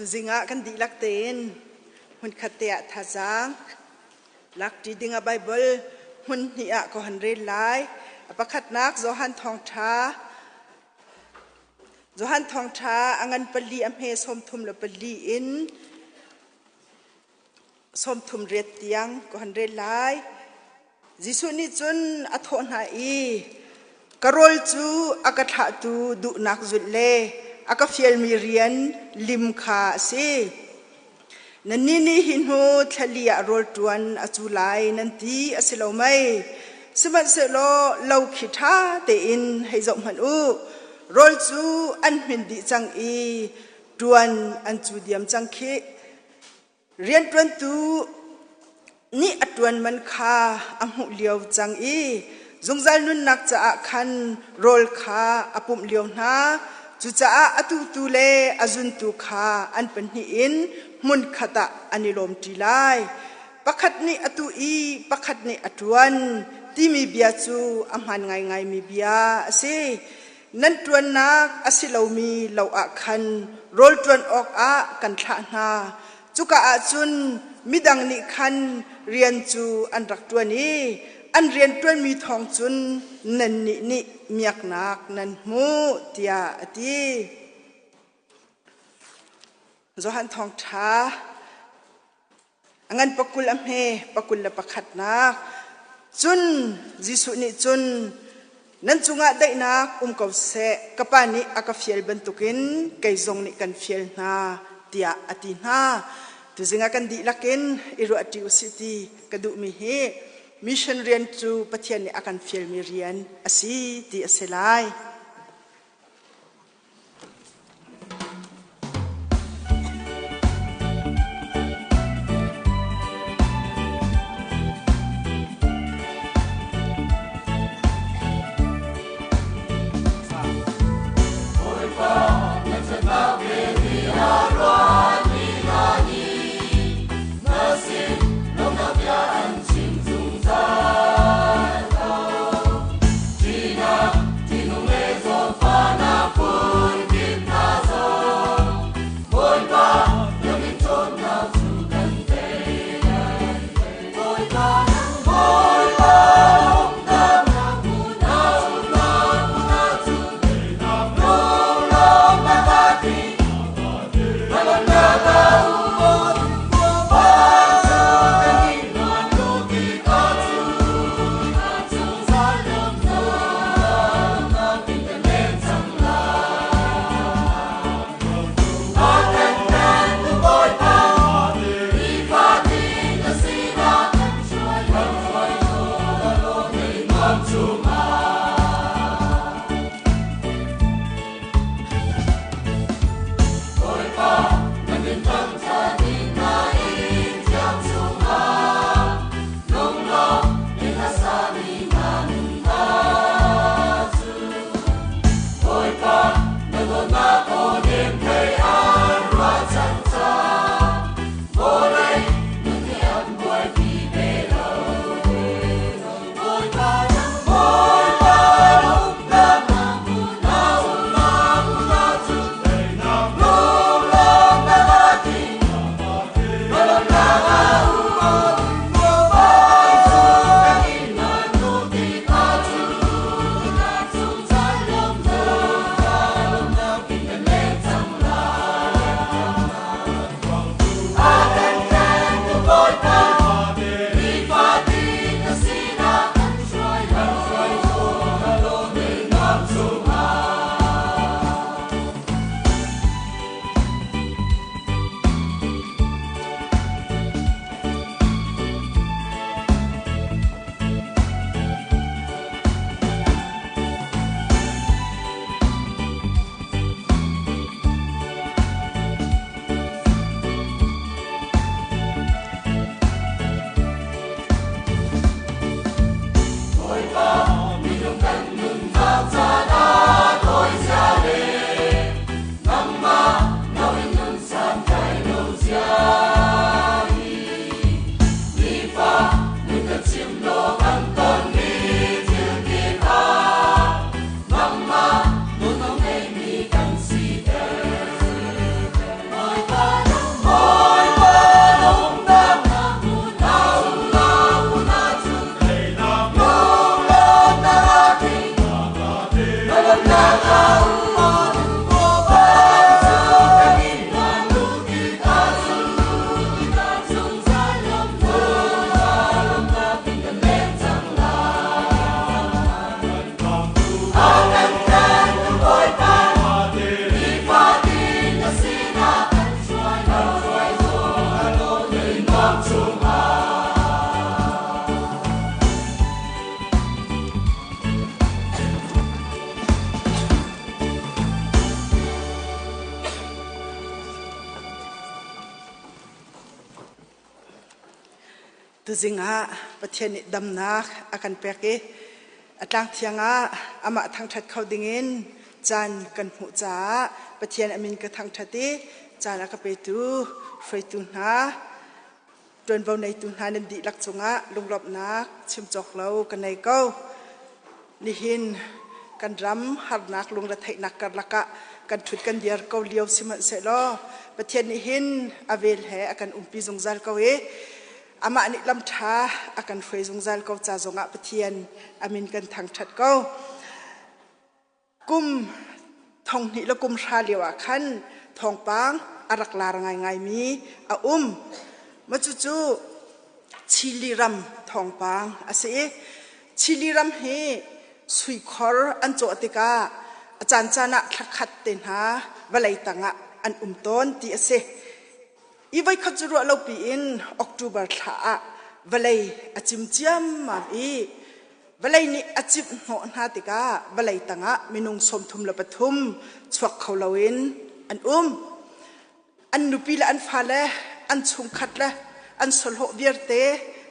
Tuzing ah kan dihlak tein hmunkhat te ah thazaang lakṭi ding ah Baibal hmun hnih ah ka hon rel lai. A pakhatnak Johan Thawngṭha Johan Thawngṭha a ngan pali a hme 34 in 38 tiang ka hon rel lai. Jesuh nih cun a thawh hna i, Ka rawl cu a ka thlahtu duhnak zulh le a ka fialmi rian lim kha a si. Nannih nih hi hnu thlali ah rawl ṭuan a cu lai nan ti a si lo mei? Sihmanhsehlaw lo khi ṭha tein hei zoh hmanh u. Rawl cu an hmin dih cang i ṭuan an cu diam cang khih. Rianṭuantu nih a ṭuan man kha a hmuh lio cang i zungzal nunnak caah khan rawl kha a pumh lio hna. Cucaah a tutu le a zuntu kha an pahnih in hmunkhat ah an i lawmṭi lai. Pakhat nih a tuh i pakhat nih a ṭuan timi bia cu a hmaan ngaingaimi bia a si. Nan ṭuannak a si lomi lo ah khan rawl ṭuan awkah kan thlah hna. Cuka ah cun midang nih khan rian cu an rak ṭuan i an rian ṭuanmi thawng cun nannih nih miaknak nan hmuh, tiah a ti. Johan Thawngṭha A ngan pakul a hme pakul le pakhatnak. Cun Jesuh nih cun nan cungah daihnak um ko seh, ka Pa nih a ka fial bantukin kei zong nih kan fial hna, tiah a ti hna. Tuzing ah kan dihlak in i ruahṭi usih ti ka duhmi hi mission rian cu Pathian nih a kan fialmi rian a si ti a si lai. Tuzing ah Pathian nih damnak a kan pek i a tlang thiang ah amah thangṭhat kho dingin caan kan hmuh caah Pathian a min ka thangṭhat i caan a ka petu hruaitu hna ṭuanvo neitu hna nan dihlak cungah lunglawmhnak chim cawk lo ka nei ko. Nihin kan ram harnak lungretheihnak karlak ah kan ṭhut kan dir ko lio sihmanhsehlaw Pathian nih hin a vel he a kan umpi zungzal ko i amah nih lam ṭha a kan hruai zungzal ko ca zongah Pathian a min kan thangṭhat ko. Kum thonghnih le kum hra lio ah khan thawngpang a rak lar ngaingaimi a um. Mah cucu Chile ram thawngpang a si i Chile ram hi suikhor an cawh tikah a caancaan ah thlakhat te hna vawlei tangah an um tawn ti a si. I voikhat cu ruah lopi in October thla ah vawlei a cim ciammam i vawlei nih a cimh hnawh hna tikah vawlei tangah minung 33 chuak kho loin an um. An nupi le an fale, an chungkhat le an sahlawh vialte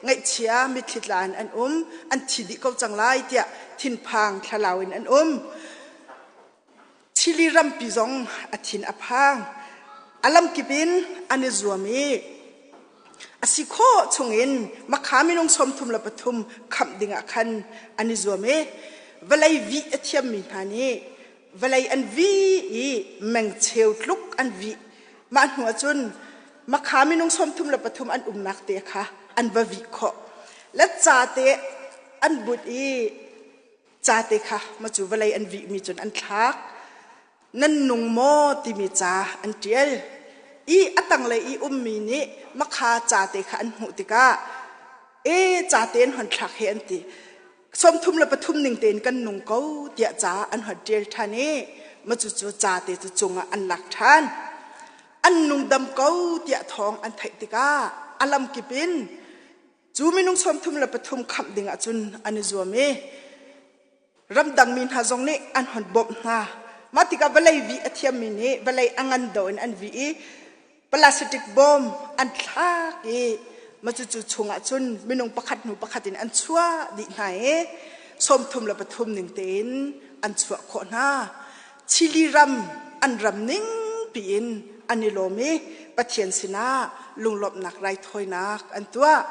ngaihchia mitthli tla in an um, an thi dih ko cang lai tiah thinphang thlalau in an um. Chile rampi zong a thin a phang. A lamkip in an i zuam i a si khawh chungin makha minung 33 khamh dingah khan an i zuam i vawlei vih a thiammi hna nih vawlei an vih i mengcheu tluk an vih. Mah hnu ahcun makha minung 33 an umnak te kha an va vih khawh. Le ca te an but i ca te kha ma cu vawlei an vihmi cun an thlak nan nung maw timi ca an ṭial i a tanglei i ummi nih makha ca te kha an hmuh tikah e ca te an hon thlak he an ti 33 ning tein kan nung ko tiah ca an hon ṭial ṭhan i ma cu cu ca te cu cungah an lak ṭhan an nung dam ko tiah thawng an theih tikah a lamkip in Cu minung 33 khamh ding ahcun an i zuam i ramdangmi hna zong nih an hon bawmh hna. Mah tikah vawlei vih a thiammi nih vawlei a ngan do in an vih i plastic bawm an thlak i mah cucu chungah cun minung pakhat hnu pakhat in an chuah dih hna i 33 ning tein an chuah khawh hna. Chile ram an ram ning piin an i lawm i Pathian sinah lunglawmhnak raithawinak an tuah.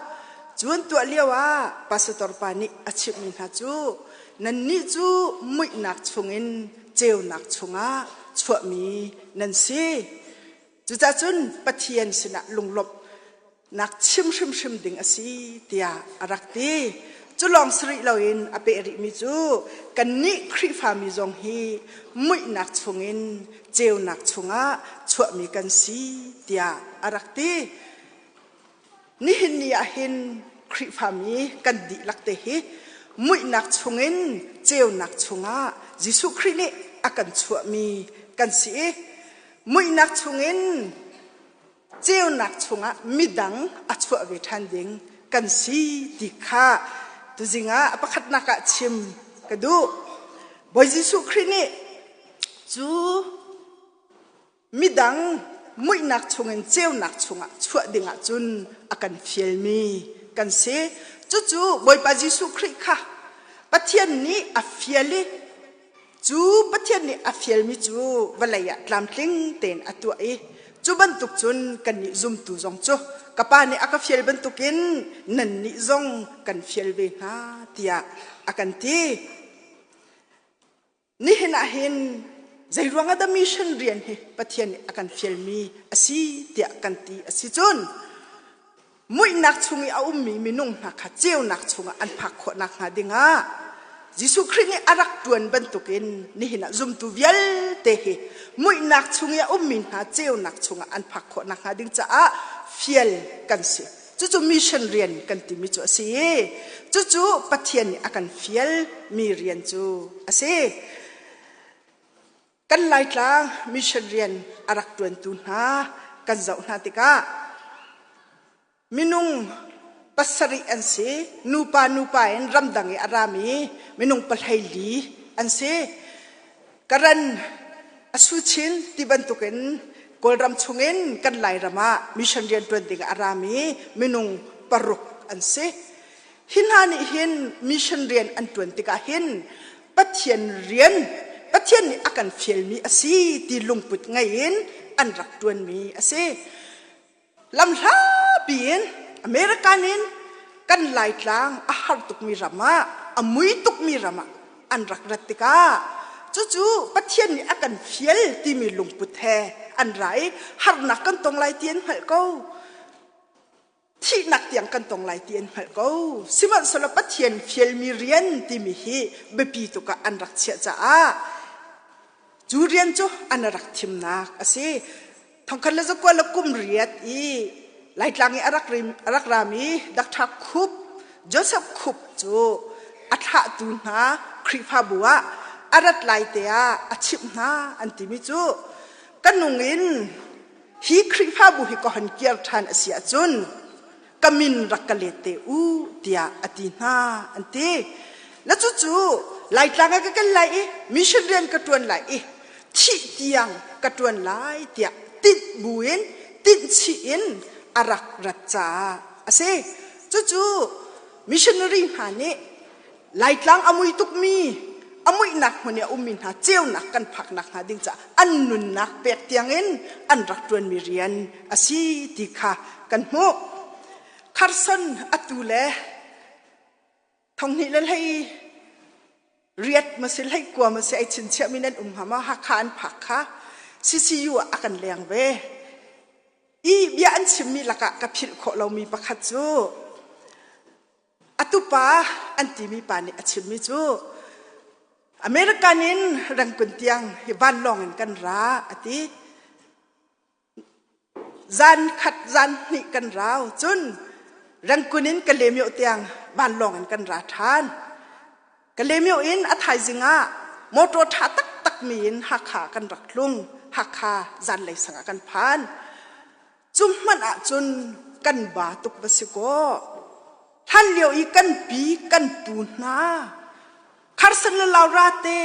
Cu an tuah lio ah pastor pa nih a chimhmi hna cu nannih cu muihnak chungin ceunak chungah chuahmi nan si. Cucaah cun Pathian sinah lunglawmhnak chim hrimhrim ding a si tiah a rak ti. Cu lawng si rih loin a peh rihmi cu kannih Khrihfami zong hi muihnak chungin ceunak chungah chuahmi kan si tiah a rak ti. Nihin ni ah hin Khrihfami kan dihlak te hi muihnak chungin ceunak chungah Jesuh Khrih nih a kan chuahmi kan si i muihnak chungin ceunak chungah midang a chuah ve ṭhan ding kan si ti kha tuzing ah a pakhatnak ah chim ka duh. Bawi Jesuh Khrih nih cu midang muihnak chungin ceunak chungah chuah dingah cun a kan fialmi kan si. Cucu Bawipa Jesuh Khrih kha Pathian nih a fial i cu Pathian nih a fialmi cu vawlei ah tlamtling tein a tuah i cu bantuk cun kannih zumtu zong cu ka Pa nih a ka fial bantukin nannih zong kan fial ve hna tiah a kan ti. Nihin ah hin zeiruang ah dah mission rian hi Pathian nih a kan fialmi a si tiah kan ti a si cun muihnak chung i a ummi minung hna kha ceunak chungah an phak khawh nakhnga dingah Jesuh Khrih nih a rak ṭuan bantukin nihin ah zumtu vialte hi muihnak chung i a ummi hna ceunak chungah an phak khawh nakhnga ding caah fial kan si. Cucu mission rian kan timi cu a si i cucu Pathian nih a kan fialmi rian cu a si. Kan Laitlang mission rian a rak ṭuantu hna kan zoh hna tikah minung pasarih an si, nupa nupa in ramdang i a rami minung pahleili an si. Karen a suchin ti bantukin Kawlram chungin kan Lairam ah mission rian ṭuan ding ah a rami minung paruk an si. Hi hna nih hin mission rian an ṭuan tikah hin Pathian rian, Pathian nih a kan fialmi a si ti lungput ngei in an rak ṭuanmi a si. Lamhlapi in American in kan Laitlang a har tukmi ram ah, a mui tukmi ram ah an rak rat tikah cucu Pathian nih a kan fial timi lungput he an ra i harnak kan tong lai ti an hngalh ko. Thihnak tiang kan tong lai ti an hngalh ko. Sihmanhsehlaw Pathian fialmi rian timi hi biapi tuk ah an rak chiah caah cu rian cu an rak thimnak a si. Thongkhat le zakua le kum riat i Laitlang i a rak, a rak rami Dr. Khup, Joseph Khup cu a thlahtu hna Khrihfabu ah a rat lai te ah a chimh hna an timi cu ka nung in hi Khrihfabu hi ka hon kir ṭhan a si ahcun ka min rak ka let te u tiah a ti hna an ti. Na cucu Laitlang ah ka kal lai i mission rian ka ṭuan lai i thih tiang ka ṭuan lai tiah tinh buin tinhchih in a rak rat caah a si. Cucu missionary hna nih Laitlang a mui tukmi a muihnak hmun i a ummi hna ceunak kan phaknak hnga ding caah an nunnak pek tiangin an rak ṭuanmi rian a si ti kha kan hmuh. Carson atu le thonghnih le hlei riat ma si hlei kua ma si ai chinchiahmi nan um hnga maw Hakha an phak kha CCU ah a kan leng ve. I bia an chimmi lakah ka philh khawh lomi pakhat cu A tupa an timi pa nih a chimmi cu American in Rangoon tiang hi vanlawng in kan ra a ti. Zan khat zan hnih kan rau cun Rangoon in Kalemyo tiang vanlawng in kan ra ṭhan. Kalemyo in a thaizing ah motor ṭha taktak mi in Hakha kan rak tlung. Hakha zanlei sang ah kan phan. Cu hmanh ahcun kan ba tuk va si kaw, hlan lio i kan pi kan pu hna Carson le Laura te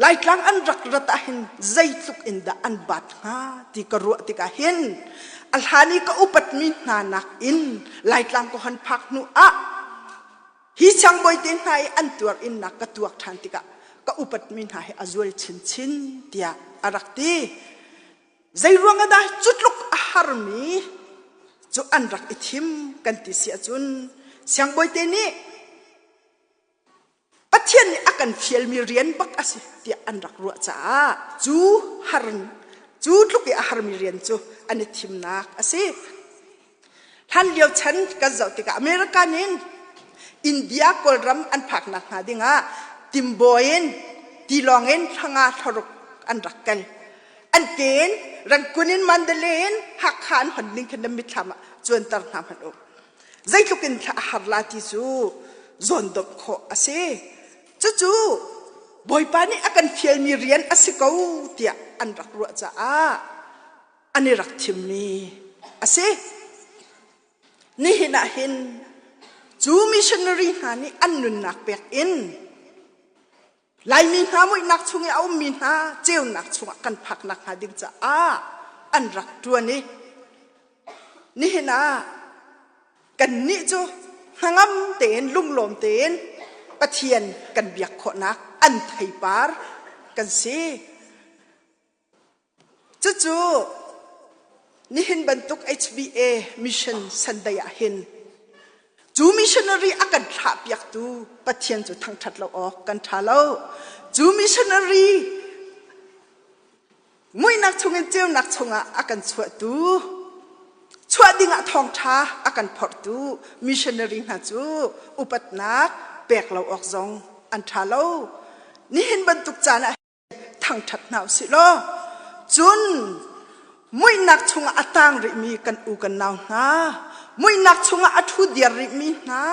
Laitlang an rak rat ahhin zeitluk in dah an bat hnga ti ka ruah tikah hin a hlan i ka upatmi hna nakin Laitlang ka hon phak hnu ah hi siangbawi te hna i an tuar innak ka tuak ṭhan tikah ka upatmi hna hi a zual chinchin tiah a rak ti. Zeiruang ah dah cu tluk a harmi cu an rak i thim kan ti si ahcun siangbawite nih Pathian nih a kan fialmi rian bak a si tiah an rak ruah caah cu har cu tluk i a harmi rian cu an i thimnak a si. Hlan lio chan kan zoh tikah American in India Kawlram an phaknak hnga dingah timbawi in tilawng in thlanga thlaruk an rak kal. An ke in Rangoon in Mandalay in Hakha an hon ning khin nan mitthlam ah cuanter hna hmanh u. Zeitluk in thla a har la ti cu zawndomh khawh a si. Cucu Bawipa nih a kan fialmi rian a si ko tiah an rak ruah caah an i rak thimmi a si. Nihin ah hin cu missionary hna nih an nunnak pek in Laimi hna muihnak chung i a ummi hna ceunak chungah kan phaknak hnga ding caah an rak ṭuan i nihin ah kannih cu hnangam tein lunglawm tein Pathian kan biak khawhnak an theipar kan si. Cucu nihin bantuk HBA mission Sunday ah hin cu missionary a kan thlahpiaktu Pathian cu thangṭhat lo awk kan ṭha lo. Cu missionary muihnak chungin ceunak chungah a kan chuahtu chuah dingah thawngṭha a kan phorhtu missionary hna cu upatnak pek lo awk zong an ṭha lo. Nihin bantuk caan ah thangṭhat hna usih law cun muihnak chungah a tang rihmi kan u kan nau hna muihnak chungah a ṭhu diar rihmi hna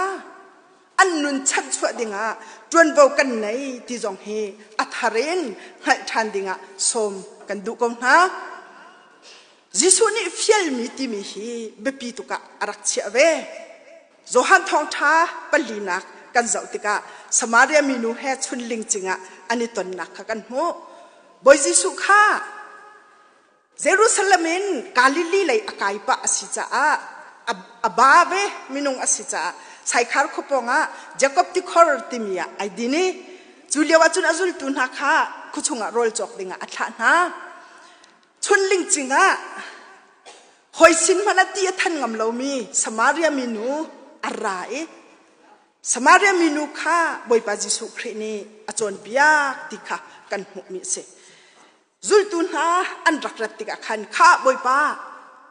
an nun chanhchuah dingah ṭuanvo kan nei ti zong hi a thar in hngalh ṭhan dingah sawm kan duh ko hna. Jesuh nih fialmi timi hi biapi tuk ah a rak chiah ve. Johan thawngṭha palinak kan zoh tikah Samaria minu he chunling cingah an i tonnak kha kan hmuh. Bawi Jesuh kha Jerusalem in Galilee lei a kai pah a si caah. a ba ve minung a si caah Saikhar khua pawngah Jakob tikhor timi ah ai din i cu lio ah cun a zultu hna kha khuachung ah rawl cawk dingah a thlah hna. Chun lingcing ah hawi sin hmanh ah ti a than ngam lomi Samaria minu a ra i Samaria minu kha Bawipa Jesuh Khrih nih a cawnpiak ti kha kan hmuhmi a si. Zultu hna an rak rat tikah khan kha Bawipa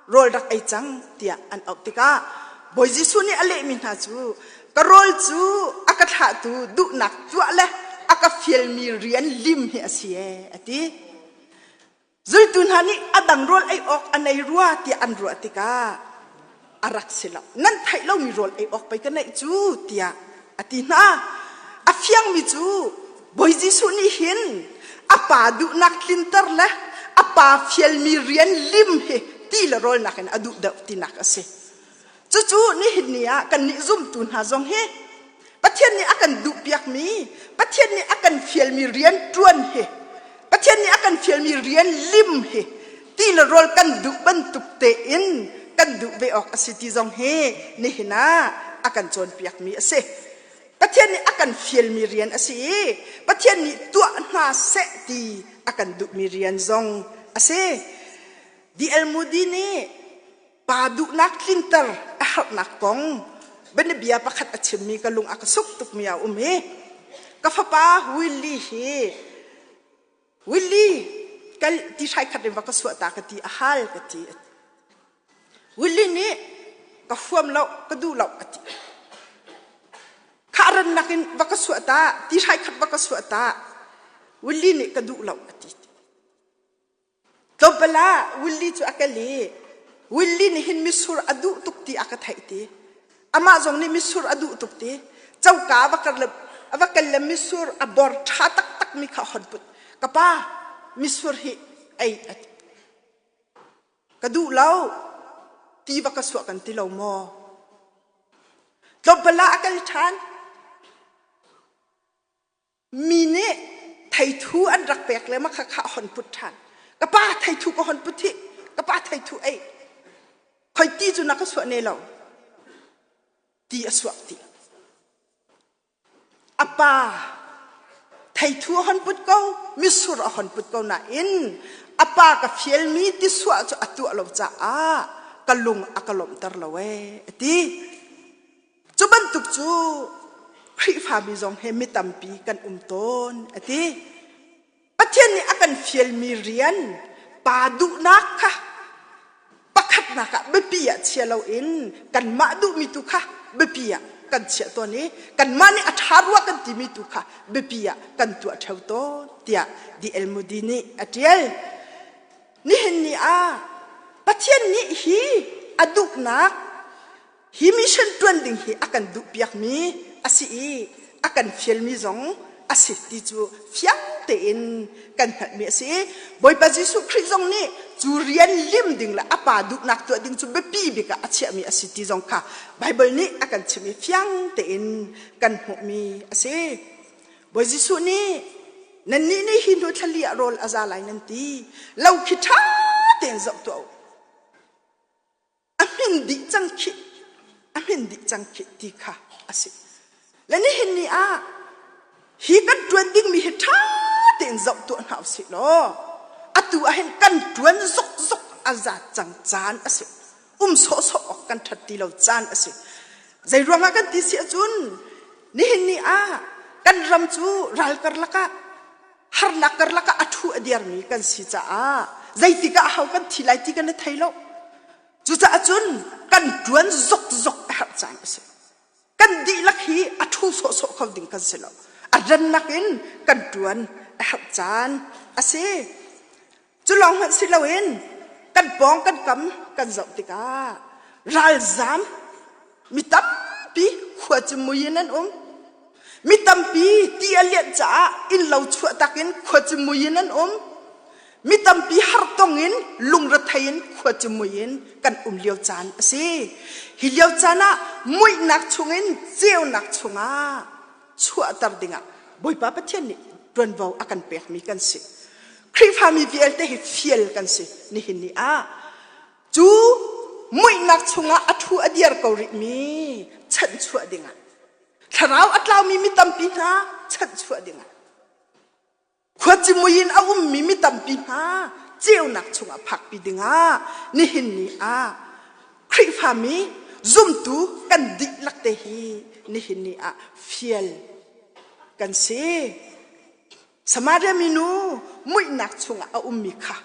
rawl rak ei cang tiah an auh tikah Bawi Jesuh nih a lehmi hna cu ka rawl cu a ka thlahtu duhnak tuah le a ka fialmi rian lim hi a si ee a ti. Zultu hna nih a dang rawl ei awk a nei rua tiah an ruah tikah a rak si lo. Nan theih lomi rawl ei awk pei ka neih cu tiah a ti hna. A fiangmi cu Bawi Jesuh nih hin a pa duhnak tlinter le a pa fialmi rian lim hi ti le rawl nakin a duh deuh tinak a si. Cucu nihin ni ah kannih zumtu hna zong hi Pathian nih a kan duhpiakmi, Pathian nih a kan fialmi rian ṭuan hi, Pathian nih a kan fialmi rian lim hi ti le rawl kan duh bantuk tein kan duh ve awk a si ti zong hi nihin ah a kan cawnpiakmi a si. Pathian nih a kan fialmi rian a si i Pathian nih tuah hna seh ti a kan duhmi rian zong a si. D.L. Moody nih pa duhnak tlinter a harnak kong bianabia pakhat a chimmi ka lung a ka suk tukmi a um i ka fapa Willie hi Willie kal ti hrai khat in va ka suah ta ka ti a hal ka ti Willie nih ka huam lo ka duh lo a ti kha rannak in va ka suah ta ti hrai khat va ka suah ta Willie nih ka duh lo a ti Tlawmpal ah Willie cu a kal i Willie nih hin mitsur a duh tuk ti a ka theih ti. Amah zong nih mitsur a duh tuk ti. Coka a va kal le a va kal le mitsur a bor ṭha taktak mi kha a hon put. Ka pa, mitsur hi ei a ti. Ka duh lo. Ti va ka suah kan ti lo maw? Tlawmpal ah a kal ṭhan. Mi nih theithu an rak pek le mah kha hon put ṭhan. Ka pa theithu ka hon put hi, ka pa theithu ei. Khoi ti cu na ka suah ne lo. Ti a suak ti. A pa theithu a hon put ko, mitsur a hon put ko nain a pa ka fialmi ti suah cu a tuah lo caah ka lung a ka lawmhter lo ee, a ti. Cu bantuk cu Khrihfami zong he mi tampi kan um tawn a ti. Pathian nih a kan fialmi rian pa duhnak kha pakhatnak ah biapi ah chia loin kanmah duhmi tu kha biapi ah kan chiah tawn i kanmah nih a ṭha rua kan timi tu kha biapi ah kan tuah ṭheo tawn tiah D.L. Moody nih a ṭial. Nihin ni ah Pathian nih hi a duhnak Hi mission ṭuan ding hi a kan duhpiakmi a si i a kan fialmi zong a si ti cu fiang tein kan hngalhmi a si i Bawipa Jesuh Khrih zong nih cu rian lim ding le a Pa duhnak tuah ding cu biapi bik ah a chiahmi a si ti zong kha Baibal nih a kan chimh i fiang tein kan hmuhmi a si. Bawi Jesuh nih nannih nih hi hnu thlali ah rawl a za lai nan ti lo khi ṭha tein zoh tuah u. A hmin dih cang khih, a hmin dih cang khih ti kha a si. Le nihin ni ah hi kan ṭuan dingmi hi ṭha tein zoh tuah hna usih law atu ah hin kan ṭuan zokzok a zat cang caan a si. Um sawhsawh awk kan ṭhat ti lo caan a si. Zei ruangah kan ti si ahcun nihin ni ah kan ram cu ral karlak ah harnak karlak ah a ṭhu a diarmi kan si caah zeitik ah ho kan thi lai ti kan i thei lo. Cucaah cun kan ṭuan zokzok a herh caan a si. Kan dihlak hi a ṭhu sawhsawh kho ding kan si lo. A rannak in kan ṭuan a herh caan a si. Cu lawng hmanh si loin kan pawng kan kam kan zoh tikah ralzam mi tampi khua cu mui in an um. Mi tampi ti a lianh caah innlo chuahtak in khua cu mui in an um. Mi tampi hartong in lungrethei in khua cu mui in kan um lio caan a si. Hi lio caan ah muihnak chungin ceunak chungah chuahter dingah Bawipa Pathian nih ṭuanvo a kan pekmi kan si. Khrihfami vialte hi fial kan si nihin ni ah. Cu muihnak. Muihnak chungah a ṭhu a diar ko rihmi chanhchuah dingah thlarau a tlaumi mi tampi hna chanhchuah dingah khuacimui in a ummi mi tampi hna ceunak chungah phakpi dingah nihin ni ah Khrihfami zumtu kan dihlak te hi nihin ni ah fial kan si. Samaria minu muihnak chungah a ummi kha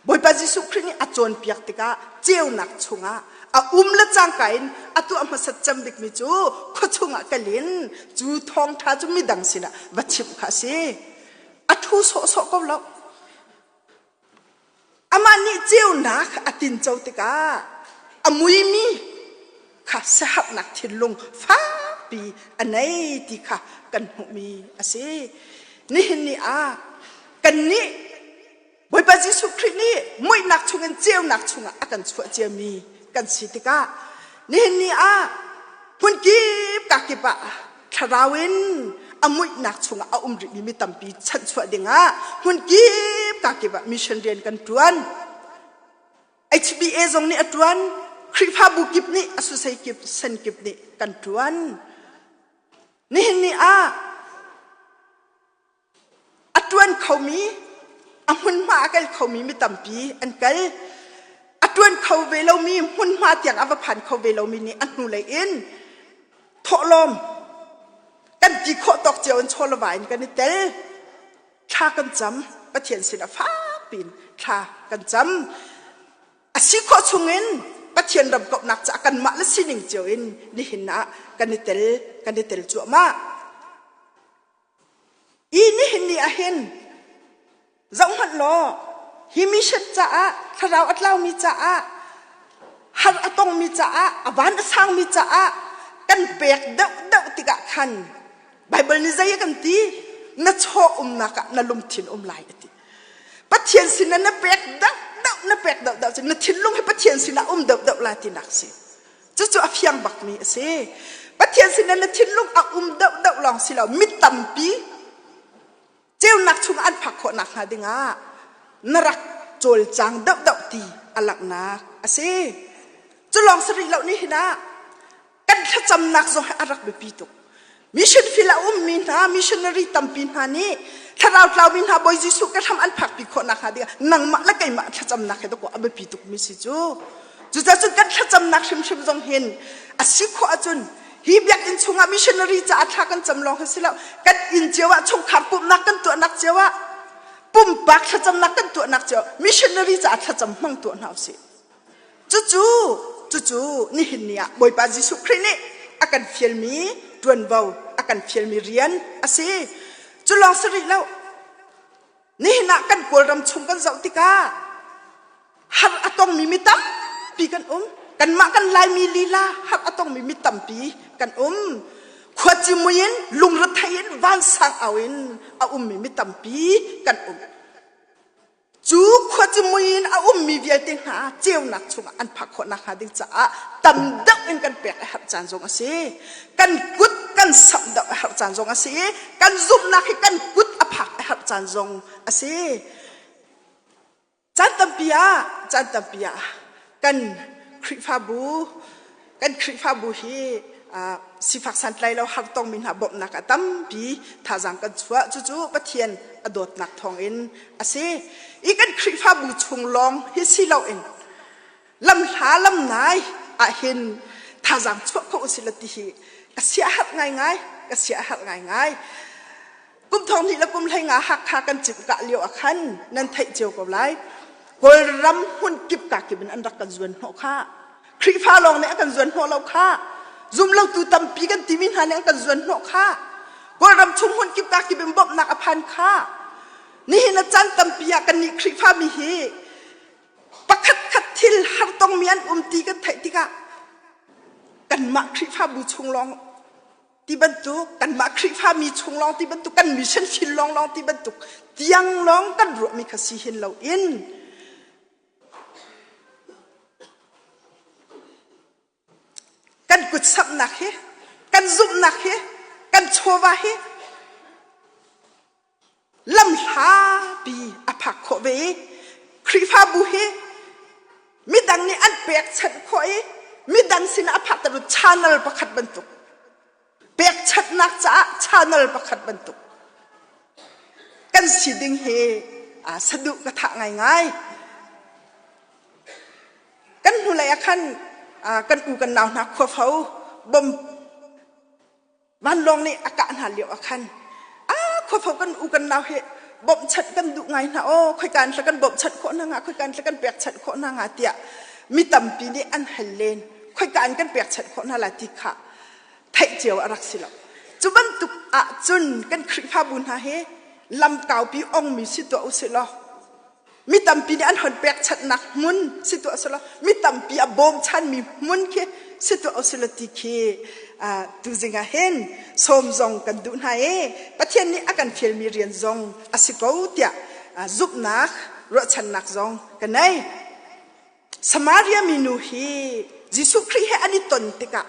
Bawipa Jesuh Khrih nih a cawnpiak tikah ceunak chungah a um le cangka in a tuah hmasat cem bikmi cu khua chungah kal in cu thawngṭha cu midang sinah va chimh kha a si. A ṭhu sawhsawh ko lo. Amah nih ceunak a tinco tikah a muimi kha siaherhnak thinlung fakpi a nei ti kha kan hmuhmi a si. Nihin ni ah kannih Bawipa Jesuh Khrih nih muihnak chungin ceunak chungah a kan chuah ciami kan si tikah nihin ni ah hmunkip kakip ah thlarau in a muihnak chungah a um rihmi mi tampi chanhchuah dingah hmunkip kakip ah mission rian kan ṭuan. HBA zong nih a ṭuan, Khrihfabu kip nih a susei kip sen kip nih kan ṭuan. Nihin ni ah A ṭuan khomi, a hmunhma a kal khomi mi tampi an kal. A ṭuan kho ve lomi hmunhma tiang a va phan kho ve lomi nih a hnulei in thawhlawm kan ti khawh tawk cio in chawlava in kan i tel. Thla kan cam. Pathian sinah fak piin thla kan cam. A si khawh chungin Pathian ram kauhnak caah kanmah le sining cio in nihin ah kan i tel kan i tel cuahmah. I nihin ni ah hin zohhmanh law hi mission caah thlarau a tlaumi caah har a tongmi caah a van a sangmi caah kan pek deuhdeuh tikah khan Bible nih zei a kan ti na chaw umnak ah na lungthin um lai a ti Pathian sinah na pek deuhdeuh na pek deuhdeuh cu na thinlung hi Pathian sinah um deuhdeuh lai tinak si Cucu a fiang bakmi a si. Pathian sinah na thinlung a um deuhdeuh lawng si lo, mi tampi ceunak chungah an phak khawh nakhnga dingah na rak cawlcang deuhdeuh ti a langhnak a si. Cu lawng si rih lo ni hin ah kan thlacamnak zong hi a rak biapi tuk. Mission field a ummi hna missionary tampi hna nih thlarau tlaumi hna Bawi Jesuh ka hram an phakpi khawh nakhnga dingah nangmah le keimah thlacamnak he dawkaw a biapi tukmi si cu. Cucaah cun kan thlacamnak hrimhrim zong hin a si khawh ahcun hi biakinn chungah missionary caah thla kan cam lawng hi si lo kan inn cio ah chungkhar pumhnak kan tuahnak cio ah pumpak thlacamnak kan tuahnak cio missionary caah thlacam hmang tuah hna usih. Cucu, cucu nihin ni ah Bawipa Jesuh Khrih nih a kan fialmi ṭuanvo, a kan fialmi rian a si. Cu lawng si rih lo. Nihin ah kan Kawlram chung kan zoh tikah har a tongmi mi tampi kan um. Kanmah kan Laimi lila har a tongmi mi tampi kan um. Khuaci mui in lungrethei in vansang au in a ummi mi tampi kan um. Cu khuacimui in a ummi vialte hna ceunak chungah an phak khawh nakhnga ding caah tam deuh in kan pek a herh caan zong a si. Kan kut kan samh deuh a herh caan zong a si i kan zumhnak hi kan kut a phak a herh caan zong a si. Caan tampi ah, caan tampi ah kan Khrihfabu kan Khrihfabu hi sifak santlai lo har tongmi hna bawmhnak ah tampi thazaang kan chuah cucu Pathian a dawtnak thawngin a si i kan Khrihfabu chung lawng hi si loin lamhla lamnai ahhin thazaang chuah kho usih law ti hi ka siaherh ngaingai ka siaherh ngaingai Kum thong hnih le kum 15 Hakha kan cimh kah lio ah khan nan theih cio ko lai. Kawlram hmun kip ka kip in an rak kan zuan hnawh kha. Khrihfa lawng nih a kan zuan hnawh lo kha. Zumlotu tampi kan timi hna nih an kan zuan hnawh kha. Kawlram chung hmun kip ka kip in bawmhnak a phan kha. Nihin a caan tampi ah kannih Khrihfa mi hi pakhat khat thil har tongmi an um ti kan theih tikah kanmah Khrihfabu chung lawng ti bantuk kanmah Khrihfami chung lawng ti bantuk kan mission field lawng lawng ti bantuk tiang lawng kan ruahmi kha si hin loin kan kut samhnak hi kan zumhnak hi kan chawva hi lamhlapi a phak khawh ve i Khrihfabu hi midang nih an pekchanh khawh i. Midang sinah a phak ter channel pakhat bantuk. Pekchanhnak caah channel pakhat bantuk. Kan si ding hi saduh ka thah ngaingai. Kan hnulei ah khan kan u kan nau hna khuafo bom vanlawng nih a kah hna lio ah khan a khuafo kan u kan nau hi bawmhchanh kan duh ngai hna aw khoika in kan bawmhchanh khawh hna hnga khoika in kan pekchanh khawh hna hnga tiah mi tampi nih an hal len khoika in kan pekchanh khawh hna la ti kha theih cio a rak si lo cu bantuk ah cun kan Khrihfabu hna hi lam kaupi ongmi si tuah usih law Mi tampi nih an hon pekchanhnak hmun si tuah selaw mi tampi a bawmchanmi hmun khi si tuah usila ti khi tuzing ah hin sawm zong kan duh hna i Pathian nih a kan fialmi rian zong a si ko tiah zumhnak ruahchannak zong ka nei. Samaria minu hi Jesuh Khrih he an i ton tikah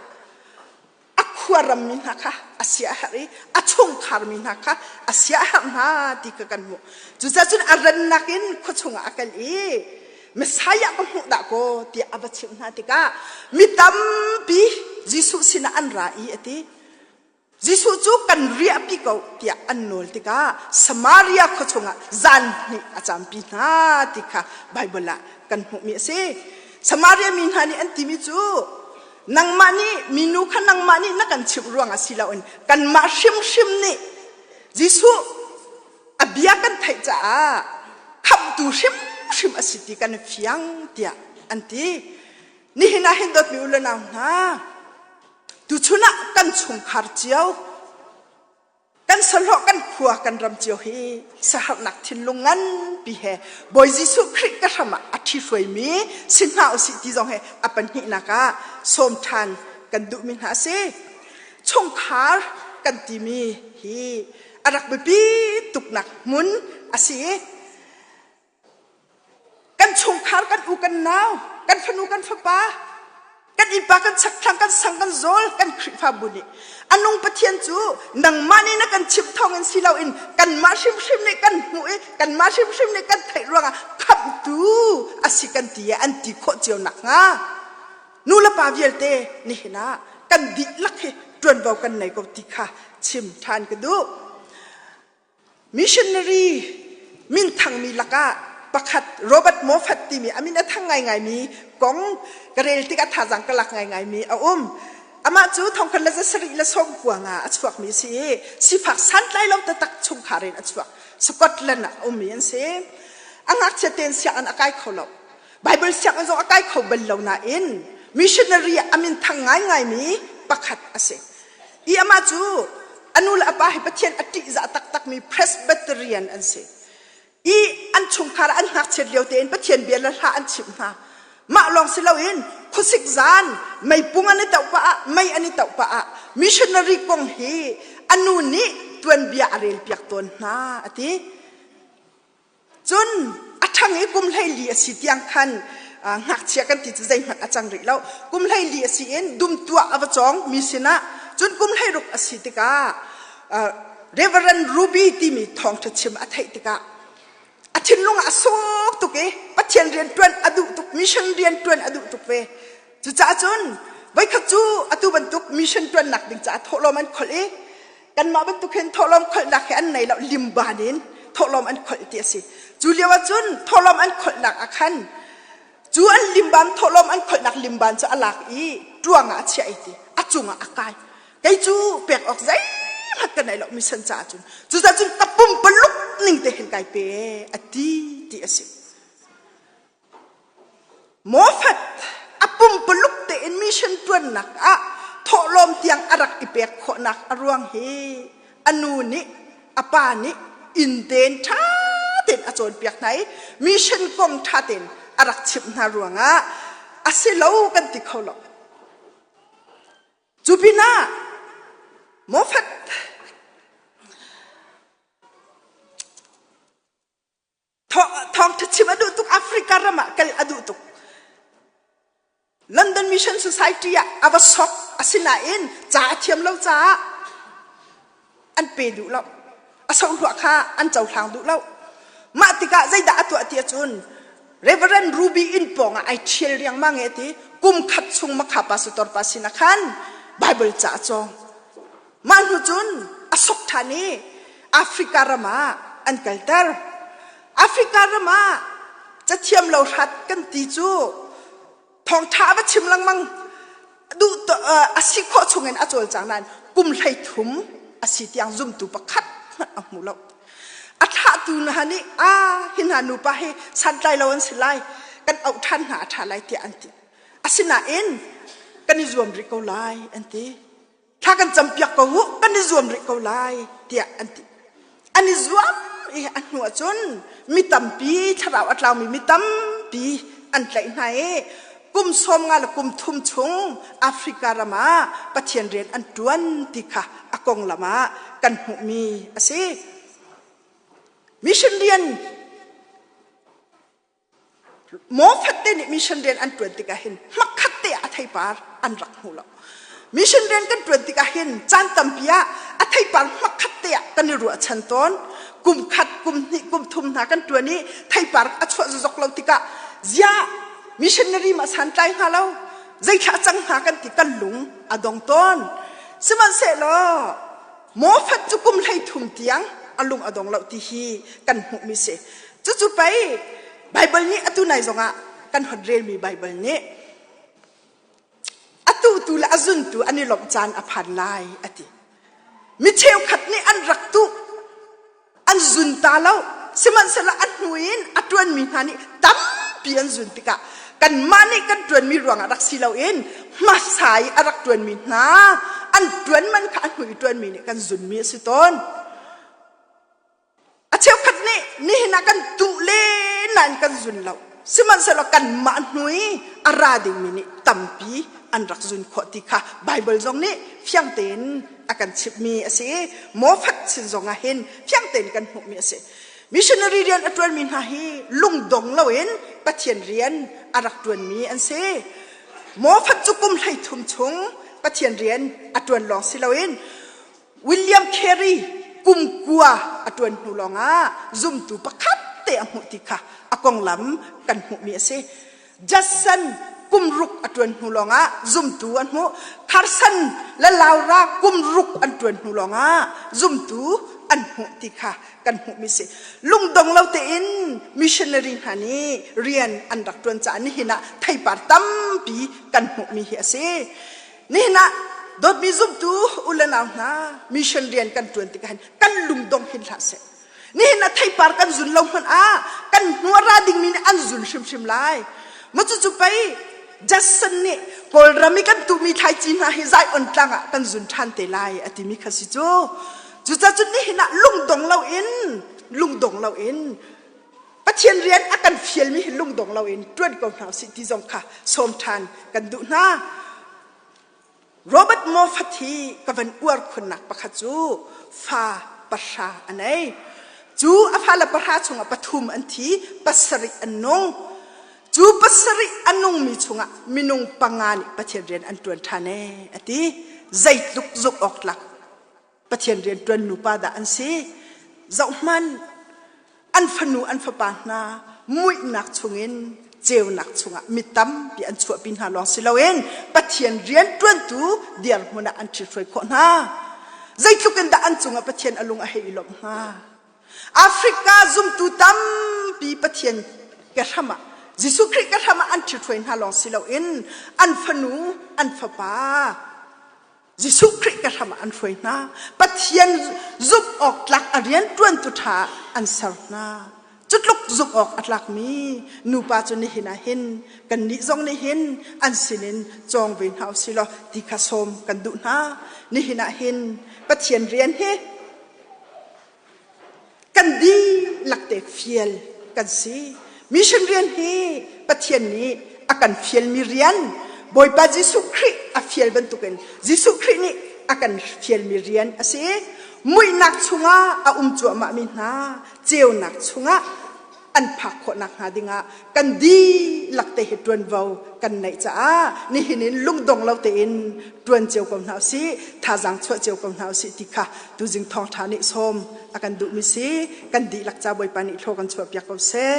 a khuaram mi hna kha a sia a herh i a chungkhar mi hna kha a sia a herh hna ti kha kan hmuh. Cucaah cun a rannak in khua chungah a kal i Messiah ka hmuh dah kaw tiah a va chimh hna tikah mi tampi Jesuh sinah an ra i a ti. Jesuh cu kan riahpi ko tiah an nawl tikah Samaria khua chungah zan hnih a campi hna ti kha Baibal ah kan hmuhmi a si. Samaria mi hna nih an timi cu nangmah nih minu kha nangmah nih na kan chimh ruangah si loin kanmah hrimhrim nih Jesuh a bia kan theih caah khamhtu hrimhrim a si ti kan fiang tiah an ti. Nihin ah hin dawtmi u le nau hna, tuchun ah kan chungkhar cio Kan sahlawh kan khua kan ram cio hi saharnak thinlung nganpi he Bawi Jesuh Khrih ka hram ah a ṭhihruaimi si hna usih ti zong he a pahnihnak ah sawm ṭhan kan duhmi hna a si. Chungkhar kan timi hi a rak biapi tuknak hmun a si i Kan chungkhar, kan u, kan nau, kan fanu, kan fapa, kan innpa, kan chakthlang, kan sang, kan zawl, kan Khrihfabu nih a nung Pathian cu nangmah nih na kan chimh thawngin si loin kanmah hrimhrim nih kan hmuh i kanmah hrimhrim nih kan theih ruangah khamhtu a si kan ti i an ti khawh cio nakhnga nu le pa vialte nihin ah kan dihlak hi ṭuanvo kan nei ko ti kha chim ṭhan ka duh. Missionary minthangmi lakah pakhat Robert Moffat timi a min a thang ngaingaimi kong ka rel tikah thazaang ka lak ngaingaimi a um. Amah cu thongkhat le zasarih le sawmkua nga a chuakmi a si i sifak santlai lo taktak chungkhar in a chuak. Scotland ah a ummi an si. A ngakchia tein sianginn a kai kho lo. Bible sianginn zong a kai kho bal lo nain missionary ah a min thang ngaingaimi pakhat a si. I amah cu a nu le a pa hi Pathian a ṭihzah taktakmi Presbyterian an si. I an chungkhar ah an ngakchiat lio tein Pathian bia le hla an chimh hna. Mah lawng si loin khuasik zan meipung an i toh pah ah mei an i toh pah ah missionary kong hi a nu nih tuanbia a relpiak tawn hna a ti. Cun a ṭhang i kum 14 a si tiang khan ngakchia kan ti cu zeihmanh a cang rih lo. Kum 14 a si in dum tuah a va cawng mi sinah cun kum 16 a si tikah Reverend Ruby timi thawngṭha chim a theih tikah a thinlung ah a suk tuk i Pathian rian ṭuan a duh tuk mission rian ṭuan a duh tuk ve. Cucaah cun voikhat cu atu bantuk mission ṭuannak ding caah thawhlawm an kholh i kanmah bantuk hin thawhlawm kholhnak hi an nei lo limban in thawhlawm an kholh ti a si cu lio ah cun thawhlawm an kholhnak ah khan cu an limban thawhlawm an kholhnak limban cu a lak i ṭuang ah a chiah i ti a cungah a kai kei cu pek awk zeihmanh ka nei lo mission caah cun cucaah cun ka pumpaluk ning te hin kai pe a ti ti a si Mofat a pumpaluk tein mission ṭuannak ah thawhlawm tiang a rak i pek khawhnak a ruang hi a nu nih a pa nih inn tein ṭha tein a cawnpiak hna i mission kong ṭha tein a rak chimh hna ruangah a si lo kan ti kho lo. Cu pinah Mofat Thawngṭha chim a duh tuk Africa ram ah kal a duh tuk. London Mission Society ah a va sok asinain ca a thiam lo caah an pe duh lo. A sohluah kha an cohlang duh lo. Mah tikah zeidah a tuah ti ahcun Reverend Ruby inn pawng ah ai ṭhial riangmang i a ti. Kum khat chung makha pastor pa sin ah khan Bible ca a cawng. Mah hnu cun a sok ṭhan i Africa ram ah an kalter. Africa ram ah cathiam lo hrat kan ti cu thawngṭha a va chim lengmang duh a si khawh chungin a cawlcang nain kum 13 a si tiang zumtu pakhat hmanh a hmu lo. A thlahtu hna nih a hi hna nupa hi santlai lo an si lai kan auh ṭhan hna a ṭha lai tiah an ti. Asinain kan i zuam rih ko lai an ti. Thla kan campiak ko u kan i zuam rih ko lai tiah an ti. An i zuam i a hnu ahcun mi tampi thlarau a tlaumi mi tampi an tlaih hna i kum 50 le kum thum chung Africa ram ah Pathian rian an ṭuan ti kha a konglam ah kan hmuhmi a si. Mission rian Mawfat te nih mission rian an ṭuan tikah hin hmakhat te ah a theipar an rak hmu lo. Mission rian kan ṭuan tikah hin caan tampi ah a theipar hmakhat te ah kan i ruahchan tawn. Kum khat, kum hnih, kum thum hna kan ṭuan i theipar a chuah zozok lo tikah ziah missionary ma santlai hnga lo, zeithlah cang hnga kan ti kan lung a dong tawn. Sihmanhsehlaw Mawfat cu kum 13 tiang a lung a dong lo ti hi kan hmuhmi si. Cucu pei Baibal nih atu nai zongah kan hon relmi Baibal nih a tuhtu le a zuntu an i lawmh caan a phan lai a ti. Mi cheukhat nih an rak tuh an zun ta lo sihmanhsehlaw a hnu in a ṭuanmi hna nih tampi an zun tikah kanmah nih kan ṭuanmi ruangah rak si loin hmasa i a rak ṭuanmi hna an ṭuan man kha a hnu i ṭuanmi nih kan zunmi a si tawn. A cheukhat nih nihin ah kan tuh len nain kan zun lo. Sihmanhsehlaw kanmah hnu i a ra dingmi nih tampi an rak zun khawh ti kha Baibal zong nih fiang tein a kan chimhmi a si i mawfat sin zong ah hin fiang tein kan hmuhmi a si. Missionary rian a ṭuanmi hna hi lungdong loin Pathian rian a rak ṭuanmi an si. Mawfat cu kum 13 chung Pathian rian a ṭuan lawng si loin William Carey kum kua a ṭuan hnu lawngah zumtu pakhat te a hmuh ti kha a konglam kan hmuhmi a si. Judson kum ruk a ṭuan hnu lawngah zumtu an hmuh. Carson le Laura kum ruk an ṭuan hnu lawngah zumtu an hmuh ti kha kan hmuhmi si. Lungdong lo tein missionary hna nih rian an rak ṭuan caah nihin ah theipar tampi kan hmuhmi hi a si. Nihin ah dawtmi zumtu u le nau hna mission rian kan ṭuan tikah hin kan lungdong hin hlah seh. Nihin ah theipar kan zun lo hmanh ah kan hnu a ra dingmi nih an zun hrimhrim lai. Maw cucu pei Judson nih Kawlram i kan tuhmi thlaici hna hi Zion tlang ah kan zun ṭhan te lai a timi kha si cu. Cucaah cun nihin ah lungdong loin lungdong loin Pathian rian a kan fialmi hi lungdong loin ṭuan ko hna usih ti zong kha sawm ṭhan kan duh hna. Robert Moffat hi ka van uar khunnak pakhat cu fa pahra a nei. Cu a fale pahra chungah pathum an thi, pasarih an nung. Cu pasarih a nungmi chungah minung panga nih Pathian rian an ṭuan ṭhan ee a ti. Zeitluk zumh awk tlak Pathian rianṭuan nupa dah an si? Zohhmanh, an fanu an fapa hna muihnak chungin ceunak chungah mi tampi an chuahpi hna lawng si loin Pathian rianṭuantu dirhmun ah an ṭhithruai khawh hna. Zeitluk in dah an cungah Pathian a lung a hei i lawmh hnga? Africa zumtu tampi Pathian ke hram ah Jesuh Khrih ke hram ah an ṭhithruai hna lawng si loin an fanu an fapa Jesuh Khrih ka hram ah an hruai hna. Pathian zumh awk tlak a rian ṭuantu ṭha ah an ser hna. Cutluk zumh awk a tlakmi nupa cu nihin ah hin kannih zong nih hin an sinin cawng ve hna usih law ti kha sawm kan duh hna. Nihin ah hin Pathian rian hi Kan dihlak te fial kan si. Mission rian hi Pathian nih a kan fialmi rian Bawipa Jesuh Khrih a fial bantukin Jesuh Khrih nih a kan fialmi rian a si. Muihnak chungah a um cuahmahmi hna ceunak chungah an phak khawh nakhnga dingah kan dihlak te hi ṭuanvo kan neih caah nihin in lungdong lo tein ṭuan cio ko hna usih thazaang chuah cio ko hna usih ti kha tuzing thawngṭha nih sawm a kan duhmi si kan dihlak ca Bawipa nih thlaw kan chuahpiak ko seh.